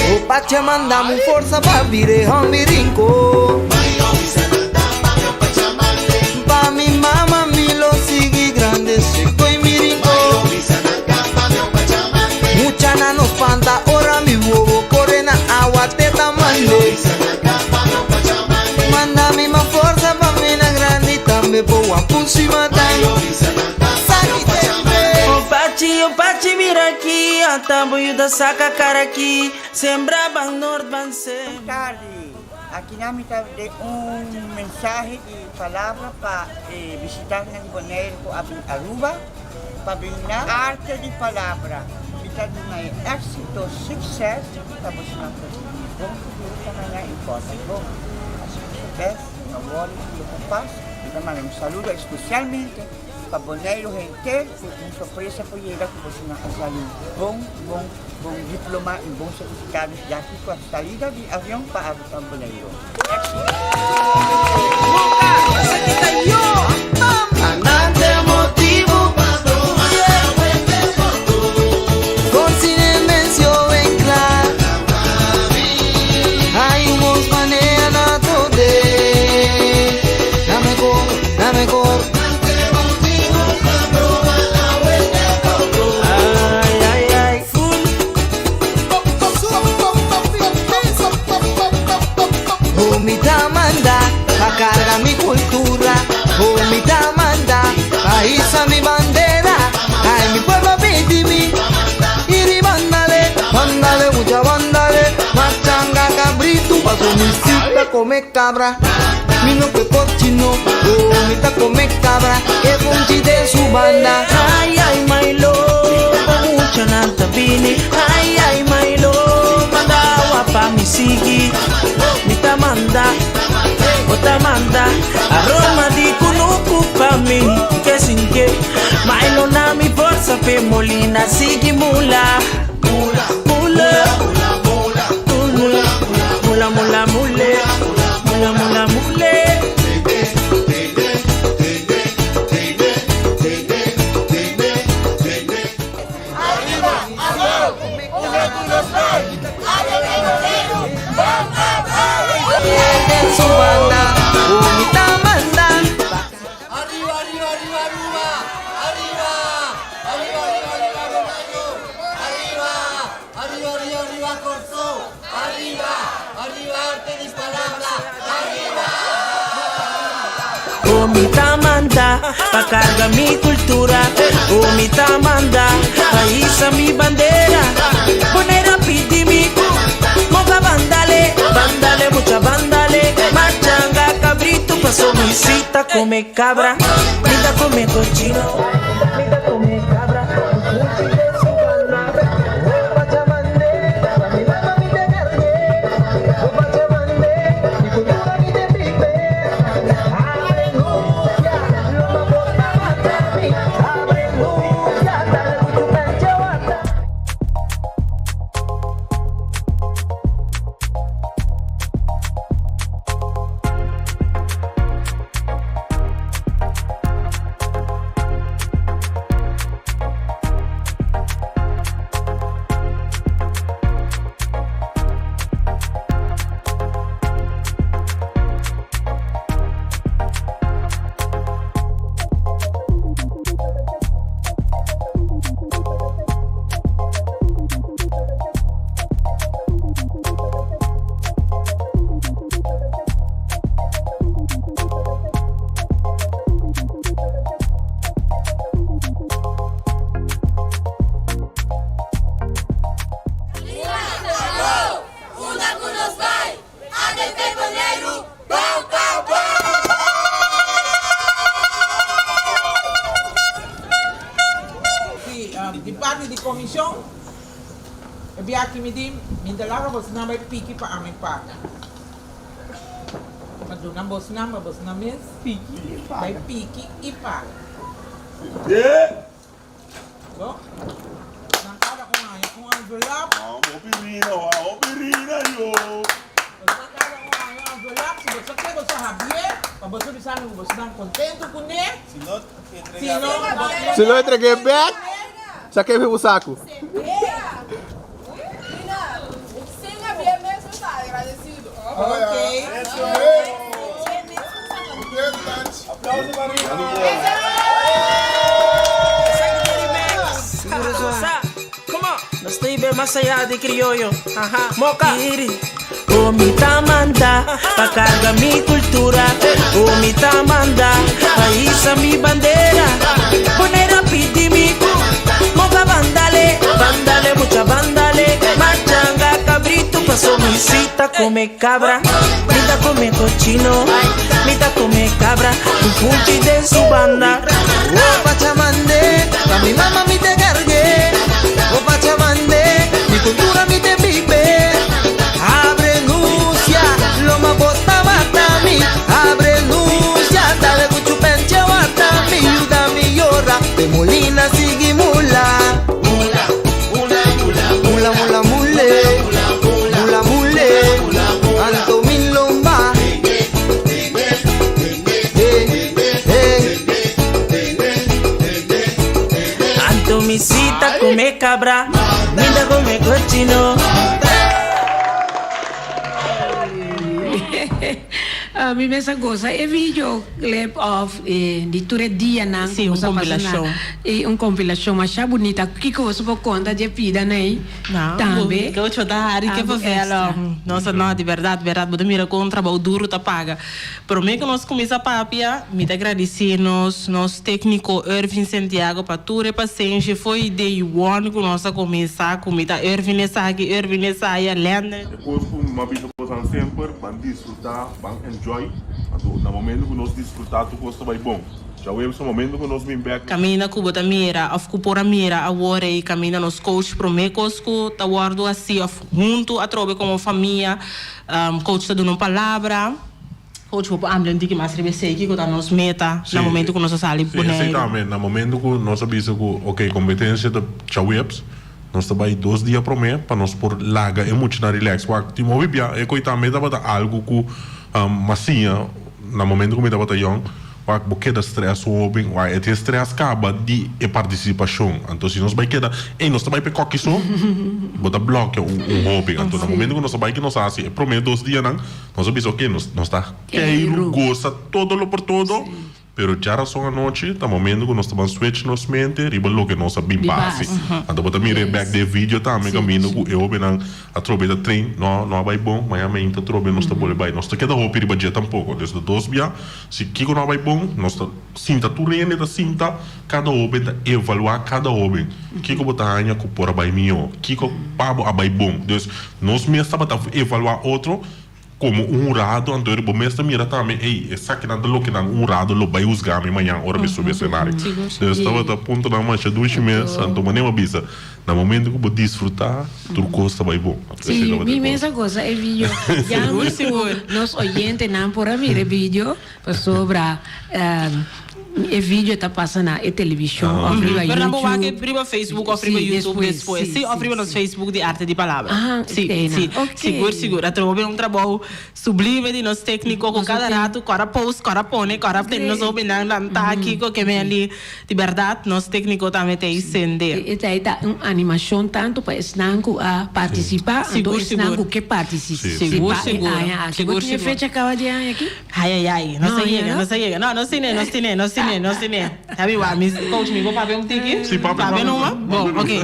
O pacha manda mu forza pa vire hombi Rincon. Pa mi mama mi lo sigui grande seco y mi Rincon. Muchana nos panta ora mi wowo corre na awa te ta mande. Manda mi ma forza pa mi na grandi tambe po wapunsi matan. Saki tempe. O Pachi, o Pachi, mira aki, ata bo yuda saca cara aki, sembra ban nort ban sembra. Tardi, akinan mi ta den un mensahe di palabra pa e bishitantenan di Boneiru ku a bin Aruba pa bin na Arte di Palabra. Mi ta duna e éksito, sukses pa bosonan por tin un bon futuro pa maña i pòrta bon. Hasi boso bèst, no wòri ku loke pas. Mi ta manda un saludo espesialmente pa Boneiru henter ku un sorpresa por yega ku bosonan a sali bon bon bon diploma i bon sertifikado yaki ku a salida di avion pa Boneiru. Oh mi ta manda pa carga mi cultura Oh mi ta manda pa hisa mi bandera Ay mi pueblo pidi mi Iri bandale, bandale mucha bandale Machanga cabrito paso mi si ta come cabra Mi no ke cochino, oh mi ta come cabra E funchi den su banda Ay, ay, my love, mucha nan ta bini. Ay, ay, my love. Bota manda Aroma di kunuku pa mi Ke sintié Ma e no na mi forsa p'e molina sigui mula Mula Mula Mula Mula mula mule Mula mula mule. Ku mi ta manda pa karga mi kultura Ku mi ta manda pa hisa mi bandera Bonaire a pidi mi moga bandale Bandale mucha bandale Machanga kabritu paso mi si ta kome kabra Mi ta kome kochino Mi ta kome kabra Di parti di komishon, e bia aki mi di, Mi ta laga bosnan bai piki pa ami paga. Pa duna bosnan pa bosnan mes bai piki i paga. Bo, nan kada un haña un envelop. Bosnan kada un haña un envelop. Si boso ke boso habié, pa boso bisa mi ku bosnan kontentu kuné. Si no, Si no entreg'é bek, sa ke bo saku. Nos ta ibe mas allá di crioyo. Moka. Ku mi ta manda pa karga mi kultura Ku mi ta manda pa hisa mi bandera Bonaire a pidi mi moga bandale Bandale mucha bandale Machanga kabritu paso mi si ta kome kabra Mi ta kome kochino Mi ta kome kabra Ku funchi den su banda. Oh Pachamande, pa mi mama mi te cargue. Oh Pachamande, mi cultura mi te bibe. Abrenuncia, loma bota mata mi. Abrenuncia, dale ku chupenche wata mi. Yuda mi yora, de molina sigui mula. Mula, mula, mula, mula, mule. Mula, mule, anto mi lomba. Anto mi si ta come cabra, mi ta come cochino. Mi mes a gosa e video clip of di tur e dianan Sí, un ku nos a pasa na kompilashon. e un kompilashon masha bunita. Kiko boso por konta dje pida nei tambe? Coach bo ta hari ke Algo papel. extra. Nos no, di bèrdat, bèrdat bo ta mira kon trabou duru ta paga. Prome ku nos kuminsá papia, mi ta gradisí nos nos tékniko Ervin Santiago pa tur e pasenshi fo'i day one ku nos a kuminsá ku mi ta Ervin esaki, Ervin esaya, Lenden. E kos ku mi a bisa bosan semper, ban disfrutá, ban enjoy. Anto na momento ku nos disfrutá tur kos ta bai bon. Djaweps na momento ku nos bin bèk. Kaminda ku bo ta mira òf ku por a mira awor ei kaminda nos coach promé kos ku ta wòrdu hasi òf huntu atrobe komo famia, coach ta duna un palabra. Coach, bo por amblia un tiki mas riba esei? Kiko ta nos meta na momento ku nos a sali Sí, esei Boneiru? tambe. Na momento ku nos a bisa ku ok, kompetensia ta djaweps, nos ta bai dos dia promé pa nos por laga e muchanan relax. Wak, tin hopi bia e koi tambe tabata algu ku m'a siña na momento ku mi tabata yòn. Wak, bo keda stress hoben, wak, e tin stress kaba di e partisipashon. Anto si nos bai keda, ey, nos ta bai pa e koki so, bo ta blòkia un un hoben. Anto na momento ku nos a bai ke nos a hasi e promé dos dianan, nos a bisa oke, nos nos ta keiru, gosa todo lo por todo, pero djarason anochi ta momento ku nos ta ban switch nos mente riba loke nos a bin pa hasi. Anto bo ta mira e bèk di e video tambe kaminda ku e hobennan atrobe ta train, no, no a bai bon, mañana mainta atrobe nos ta bolbe bai. Nos ta keda hopi riba dje tampoko. Des ta dos bia. Si kiko no a bai bon, nos ta sinta, tur hende ta sinta, kada hoben ta evaluá kada hoben. Kiko bo ta haña ku por a bai mihó? Kiko pa bo a bai bon? Dus, nos mes tabata evaluá otro komo un hurado, anto bo mes ta mira tambe, ey, esakinan ta loke nan un hurado lo bai husga mi mañan ora mi subi esenario. Dus tabata puntonan masha dushi mes, anto manera mi a bisa, Na momento ku bo disfrutá, tur kos ta bai bon. Sí, mi mes a gosa e video. Ya mi ku nos oyentenan por a mira e video pasobra e video ta pasa na e televishon òf riba Pero nan por wak YouTube. riba Facebook òf riba Sí, YouTube despues, despues. sí, Sí, òf sí, riba nos sí. Facebook di Arte di Palabra. Aha, Sí, esei sí. nan. Ok. Sigur, sigur. A troba un trabou sublime di nos tékniko ku Nos kada tin. ratu kòrda post, kòrda pone, kòrda tene nos Great. hobennan lantá kiko ke men di. Di bèrdat, nos tékniko tambe ta ei sende. E esei ta un animashon tantu pa esnan ku a partisipá anto Sigur, esnan sigur. ku ke partisipá Sigur, e sigur. aña aki. Bo Sigur, tin e sigur. fecha kaba di e aña aki? Ai, ai, ai. Nos No a ainda, yega, no? nos a yega. No, nos tine, nos tine, nos tine, nos tine. Habi wak, mi coach, mi por papia un tiki? Sí, papia, Papia papia, numa? papia. Bon, oké.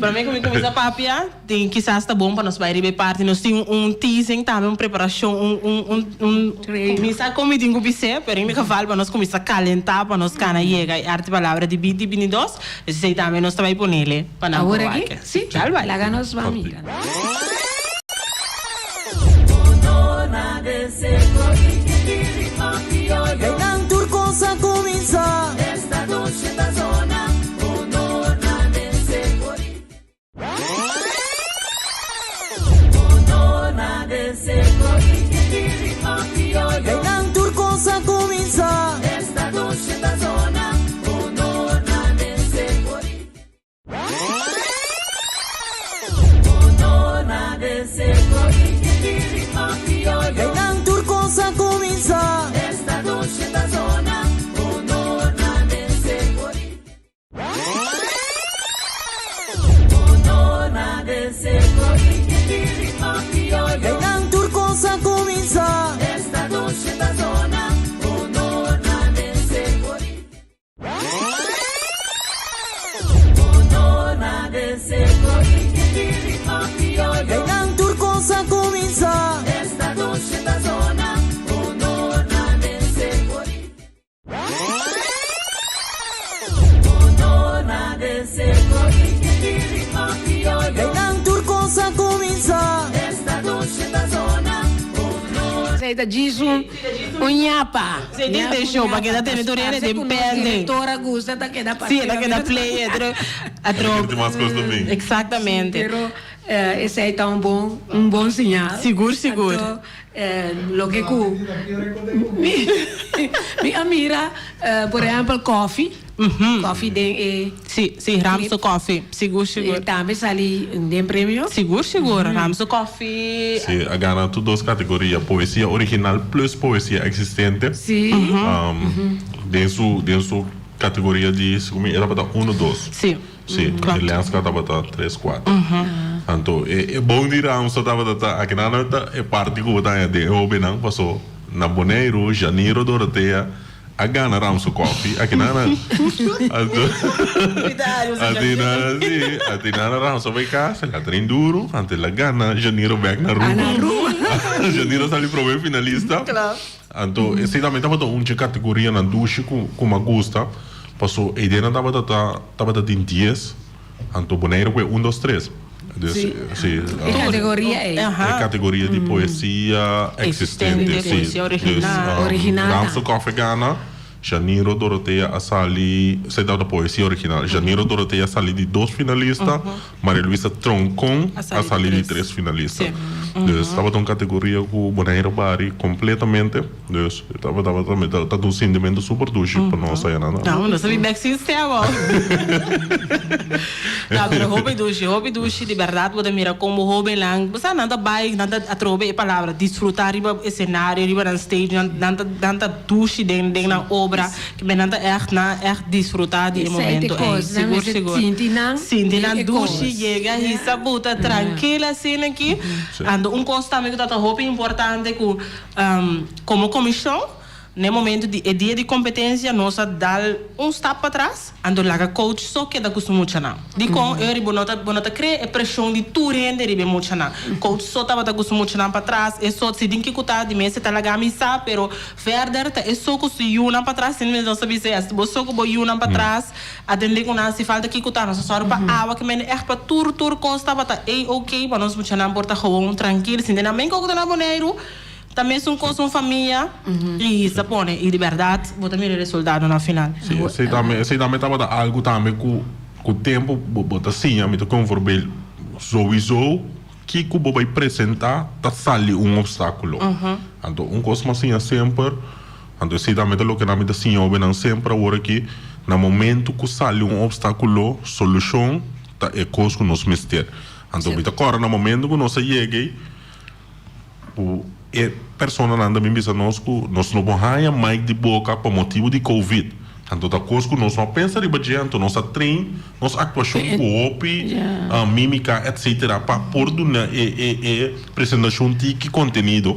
Promé ku mi kuminsá papia, Tin kisas ta bon pa nos bai riba e parti. Nos tin un teasing tambe, un preparashon, un un un un kuminsá kon mi tin ku bis'é, pero in geval pa nos kuminsá kalentá pa nos kana yega e Arte Palabra di binti binti dos. Esei tambe nos ta bai ponele pa nan Awor por aki? wak. Sí? Dal bai. Laga nos ban mira. Einan tur kos a kuminsá. Einan tur kos a kuminsá. Einan tur kos a kuminsá. Einan tur kos a kuminsá. Einan tur kos a kuminsá. Einan tur kos a kuminsá. Esei ta djis un un ñapa. Esei tin den show pa keda tene tur hende den pende. Director a gusta ta keda Sí, e ta keda play e tro atro. Exactamente. Pero esei ta un bon un bon señal. Sigur sigur. Anto Loke ku mi a mira, por ehèmpel, kòfi, kòfi den e. Sí, sí, Ramso Kòfi, sigur, sigur. Tambe sali den premio. Sigur, sigur, Ramso Kòfi. Sí, a gana tur dos kategoria, poesia original plus poesia eksistente. Sí. Den su, den su kategoria di, segun mi, e tabata uno, dos. Sí. Sí, e Lenska tabata tres kuater. Anto e bon di Ramsa tabata ta akinan ta e parti ku bo ta haña den e hobennan paso na Boneiru Janiro Dorothea a gana Ramso Koffie akinan anto atinana si atinana Ramso bai kas el a train duru anto el a gana Janiro bek na Aruba Janiro sali prome finalista. Anto esei tambe tabata un dje kategorianan dushi ku ku m'a gusta, paso e ideanan tabata ta tabata tin dies, anto Boneiru ku e un dos tres. Dus Sí. si E kategoria ei. e kategoria di poesia Existente, eksistente, si. poesia Dus original. Original ta. Ramso Kòffe gana. Janiro Dorothea a sali, esei tabata poesia original, Janiro Dorothea a sali di dos finalista, Maria Luisa Troncon a sali di tres finalista. Dus tabata un categoria cu Bonaire bari completamente, dus tabata tabata un sintimento super dushi pa nos aya nan. No, nos a bin bek sin stem awo. No, pero hopi dushi, hopi dushi, di berdad bo ta mira con bo hobennan, bo sa nan ta bay, nan ta atrobe e palabra disfruta riba escenario, riba nan stage, nan nan ta nan ta dushi den den nan obra, ke men nan ta echt nan a echt disfruta di e momento ey, sigur sigur. Sinti nan Sinti nan dushi, yega hisa buta trankil asina aki. Anto un cos tambe cu ta ta hopi importante cu como comision, N'e momento di e dia di competencia nos a dal un stap patras, anto laga coach so keda cu su muchanan. Dicon? Eury bo no ta bo no ta crea e presion di tur hende riba e muchanan. Coach so tabata cu su muchanan patras, e so si tin kico ta di mester ta laga mi sa, pero verder ta e so cu su yunan patras, sin mes nos ta bisa ya, si bo so cu bo yunan patras, atende cu nan si falta kico ta, nos a sòru pa awa ke mende echt pa tur tur cos tabata ey ok pa nos muchanan por ta gewoon trankil, sinti nan men koco ta na Boneiru. Ta mesun cos un famia y sa pone y di berdad bo ta mira e resultado na final. Si, esey tambe, esey tambe tabata algo tambe cu cu tempo bo bo ta siña, mi ta conforme sowiso kico bo bay presenta ta sali un obstaculo. Anto un cos mi a siña semper, anto esey tambe ta loke nan mi ta siña hobennan semper awor aki, na momento cu sali un obstaculo, solucion ta e cos cu nos mester. Anto mi ta corda na momento cu nos a yega ey, Ku e personanan ta bin bisa nos ku nos no por haña mic di boka pa motibu di covid. Anto ta kos ku nos no a pensa riba dje, anto nos a train nos aktuashon ku hopi mimika etcetera pa por duna e e e presentashon tiki kontenido.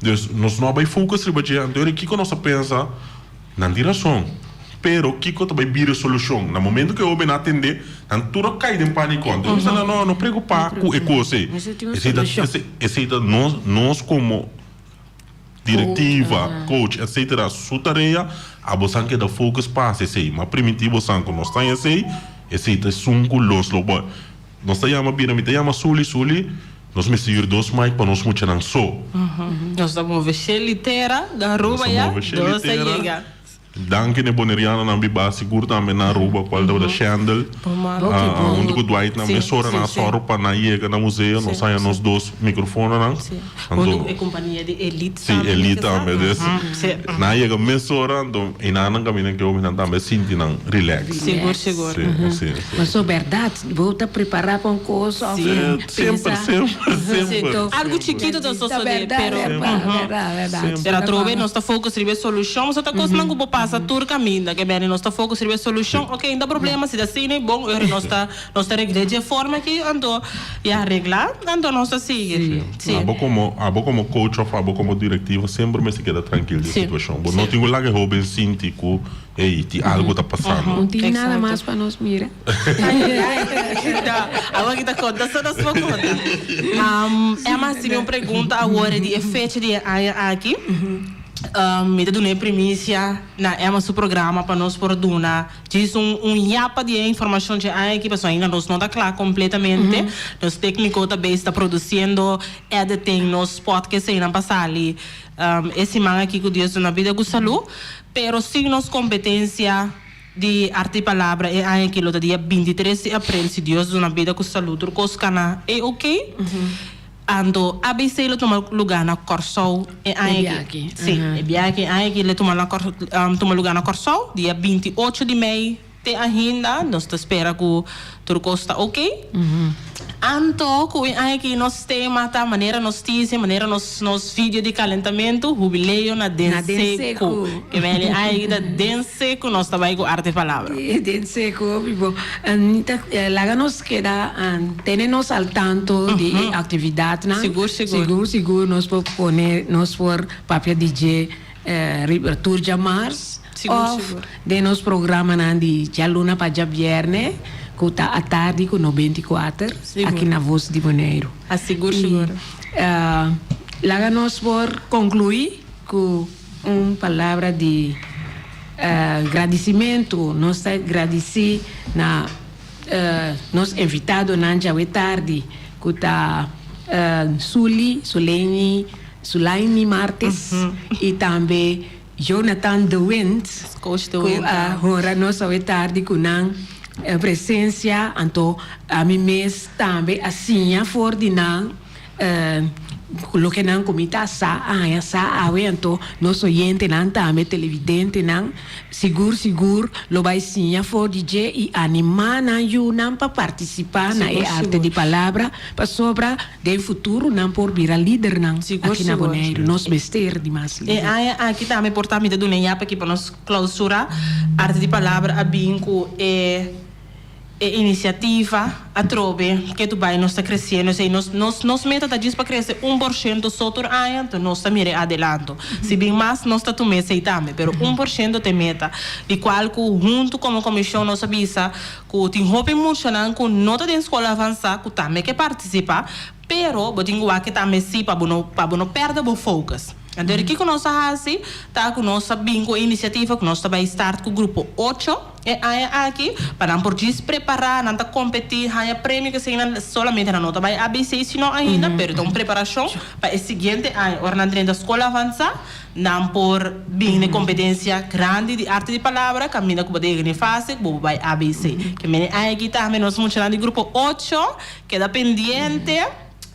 Dus nos no a bai focus riba dje, anto ora kiko nos a pensa? Nan tin rason. Pero kiko ta bai bira e solushon? Na momento ku e hobennan a tendé, nan tur a kai den pániko. Anto e bisa nan, No, no preokupá ku e kos ei. Esei ta, esei ta nos, nos komo direktiva, coach, etsetera, su tarea. Abosan keda focus pa hasi esei. Ma primintí bosan ku nos ta haña esei, esei ta esun ku los lo bai. Nos ta yama bira, mi ta yama Suli, Suli, nos mester yur dos mic pa nos muchanan so. Nos ta move shel i tera na Aruba ya, nos a yega. Danki n'e bonerianonan biba sigur tambe na Aruba cual tabata Shendel hunto cu Dwight nan mesora nan a sòru pa nan yega na museo nos haña nos dos microfononan Hunto cu e compania di Elite tambe. Si Elite tambe dus nan a yega mesora anto einan nan caminda ke hopi nan tambe sinti nan relax. Sigur sigur. Si si. Paso berdad bo ta prepara pa un cos of Semper semper semper. Algo chikito ta sosode pero pero atrobe nos ta focus riba e solucion pasobra ta cosnan cu bo pasa tur caminda ke beni nos ta focus riba e solucion ok no ta problema si ta asina y bon ora nos ta nos ta regle dje forma aki anto ya regla anto nos ta sigui si. Abo como abo como coach of abo como directivo semper mester keda trankil den situacion bo no tin cu laga e hoben sinti cu ey tin algo ta pasando. No tin nada mas pa nos mira. Awor ki ta konta so nos por konta. Emma hasi mi un pregunta awor di e fecha di e aña aki. Mi ta duna e primisia na Emma su programa pa nos por duna djis un un yapa di e informashon dje aña aki pasobra ainda nos no ta kla kompletamente. Nos tekniko ta bezig ta produsiendo, editing nos podcast einan pa sali e siman aki ku Dios duna bida ku salú. Pero sin nos kompetensia. Di Arte y Palabra e aña aki lo ta dia 23 di april si Dios duna bida ku salú tur kos kana e ok. Anto ABC lo tuma lugá na Kòrsou e aña aki. Sí, e biaha aki e aña aki lo tuma na tuma lugá na Kòrsou dia 28 di mei te ahinda nos ta spera ku tur kos ta ok. Anto ku e aña aki nos tema ta manera nos tise, manera nos nos video di kalentamentu, hubileo na den seku. Ke men e aña aki ta den seku nos ta bai ku Arte Palabra. Den seku hopi bo. Ta laga nos keda tene nos al tanto di e aktividatnan. Sigur sigur. Sigur sigur nos por pone nos por papia di dje riba tur djamars òf den nos programanan di djaluna pa djabièrnè ku ta atardi ku 94 aki na Vos di Boneiru. Sigur sigur. I laga nos por konkluí ku un palabra di gradisimentu. Nos ta gradisí na nos invitadonan djawe tardi ku ta Sully, Suleini, Sulaini Martes i tambe. Jonathan de Wind Coach de ku Wind, a honra nos awe tardi ku nan presensia. Anto ami mes tambe a siña for di nan loke nan ku mi ta sa a haña sa awe. Anto nos oyentenan tambe, televidentenan, sigur sigur lo bai siña for di dje i animá nan yunan pa partisipá na e arte di palabra pasobra Den futuro nan por bira lidernan aki na Boneiru. Nos mester di mas E lider. aña aki tambe por ta mi ta duna e yap aki pa nos clausura. Arte di Palabra a bin cu e e iniciativa atrobe ke tu bay nos ta creciendo esey nos nos nos meta ta djis pa crece un por ciento so tur aña enton nos ta mira e adelanto. Si bin mas nos ta tuma esey tambe pero un por ciento ta e meta di cual cu hunto como comision nos a bisa Ku tin hopi muchanan ku no ta den skol avansá ku tambe ke partisipá, pero bo tin ku wak tambe si pa bo no pa bo no pèrdè bo focus. Anto di kiko nos a hasi ta ku nos a bin ku e inisiativa ku nos ta bai start ku grupo ocho e aña aki pa nan por djis prepará, nan ta kompetí, haña premio kesei nan solamente nan no ta bai ABC sino ainda pero ta un preparashon pa e siguiente aña ora nan drenta skol avansá. Nan por bin na e kompetensia grandi di arte di palabra kaminda ku bo ta yega na e fase ku bo por bai ABC. Ke mene aña aki tambe nos muchanan di grupo ocho keda pendiente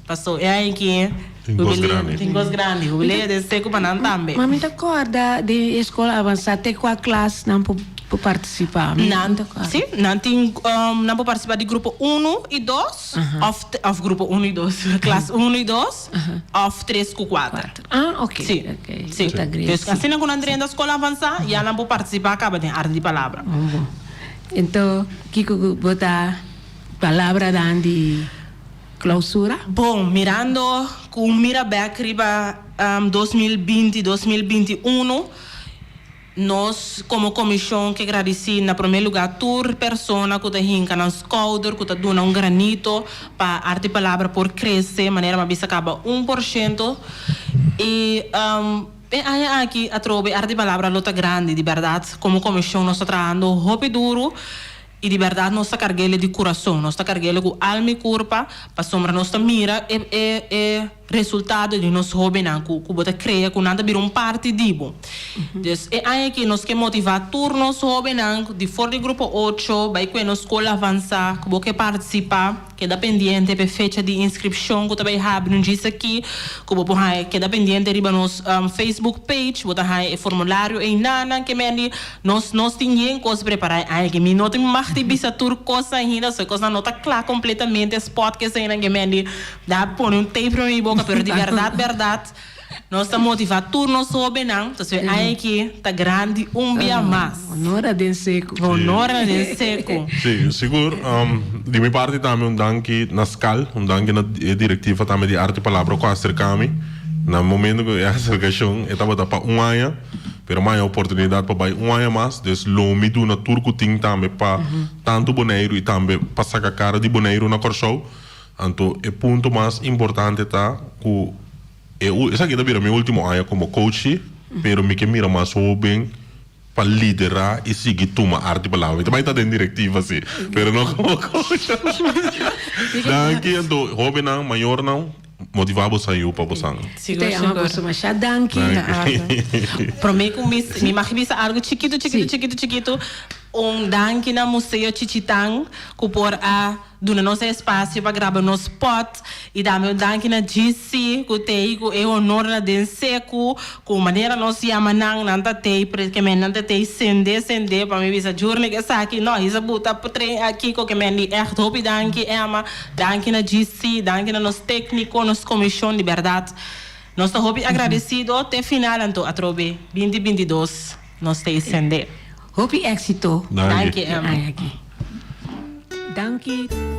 paso e aña aki Tin kos grandi. Tin kos grandi. Hubileo den seku pa nan tambe. Ma mi ta kòrda den e skol avansá te kua klas nan por partisipá? Mi Nan ta kòrda. si, nan tin nan por partisipá di grupo unu i dos òf òf grupo unu i dos, klas unu i dos òf tres ku kuater. Ah, ok. Sí, Ok, sí. ta great. Dus asina ku nan drenta skol avansá, ya nan por partisipá kaba den arte di palabra. Bon, bon. Ento, kiko ku bo ta palabranan di klousura? Bon, mirando ku un mira bèk riba 2020, 2021, Nos komo komishon ke gradisí na promé lugá tur persona ku ta hinka nan skouder, ku ta duna un granito pa Arte i Palabra por krese, manera mi a bisa kaba un por shento. I e aña aki atrobe Arte i Palabra lo ta grandi, di bèrdat komo komishon nos ta trahando hopi duru i di bèrdat nos ta karg'el di kurason, nos ta karg'el ku alma i kurpa pasobra nos ta mira e e e. Resultado di nos hobennan ku ku bo ta krea ku nan ta bira un parti di bo. Dus e aña aki nos ke motivá tur nos hobennan di for di grupo ocho bai kue nos skol avansá ku bo ke partisipá keda pendiente pa e fecha di inskripshon ku ta bai habri un djis aki ku bo por haña keda pendiente riba nos Facebook page bo ta haña e formulario einanan ke mende nos nos tin yen kos prepará e aña aki mi no tin mag di bisa tur kos ainda so e kosnan no ta kla kompletamente spòt ke eseinan ke mende Da pone un tape rond mi boca pero di berdad berdad nos ta motiva tur nos hobennan entonces e aña aki ta grandi un bia mas. Honor a den seco. Honor a den seco. Si, sigur. Di mi parti tambe un danki na Skal, un danki na e directiva tambe di Arte Palabra cu a acerca mi. Na momento cu e acercacion e tabata pa un aña, pero mi a haña oportunidad pa bay un aña mas, dus lo mi duna tur cu tin tambe pa tanto Boneiru y tambe pa saca cara di Boneiru na Corsou. Anto e punto mas importante ta ku e esaki ta bira mi ultimo aña komo coach pero mi ke mira mas hoben pa lidera i sigui tuma arte palabra. Mi ta bai ta den directiva si, pero no komo coach. Danki anto hobennan, mayornan motiva bosan yu pa bosan. Sigur, Te ama sigur. boso masha danki. Danki. Prome ku mi mi mag bisa algu chikitu chikitu Si. chikitu chikitu un danki na Museo Chichitan ku por a Duna nos e espacio pa graba nos spot y tambe un danki na GC cu tey cu e honor na den secu cu manera nos yama nan nan ta tey pre ke men nan ta tey sende sende pa mi bisa Jurnick esaki no hisa buta tren aki cu ke men di echt hopi danki Emma danki na GC danki na nos tecnico nos comision di berdad nos ta hopi agradecido te final anto atrobe binti 22 nos tey sende. Hopi exito. Danki. Danki Emma. Danki.